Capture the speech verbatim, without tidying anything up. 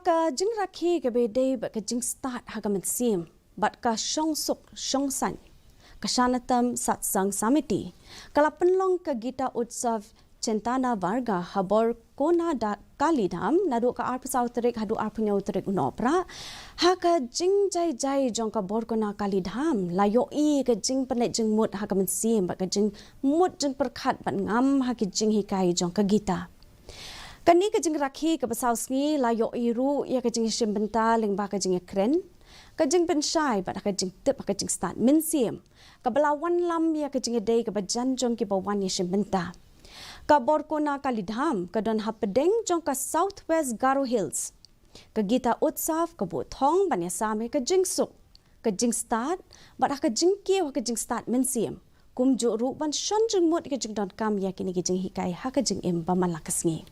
Ka jingrakhe kaba dei bad ka jingstad ha ka mynsiem bad ka shongsuk shongsaiñ, ka Shannatam Satsang Samiti, ka la pynlong ka Gita Utsav Chentana Varga ha Borkona Kali Dham naduh ka arphew saw tarik haduh arphew hynñiew tarik u Nohprah. Ha ka jingjai jai jong ka Borkona Kali Dham la ïohi ka jingpynleit jingmut ha ka mynsiem bad ka jingmut jingpyrkhat bad ngam ha ki jinghikai jong ka Gita. Kane ka jingrakhe kaba saw sngi la ïohi ruh ïa ka jingïashim bynta lyngba ka jingïakren, ka jingpynshai bad ka jingtip ha ka jingstad mynsiem, kaba la wanlam ïa ka jingïadei kaba jan jong kiba wan ïashim bynta. Ka Borkona Kali Dham ka don hapdeng jong ka South West Garo Hills. Ka Gita Utsav ka buh thong ban ïasam ïa ka jingsuk, ka jingstad bad ha ka jingkiew ha ka jingstad mynsiem, kumjuh ruh ban shon jingmut ïa ka jingdonkam ïa kine ki jinghikai ha ka jingim ba man la ka sngi.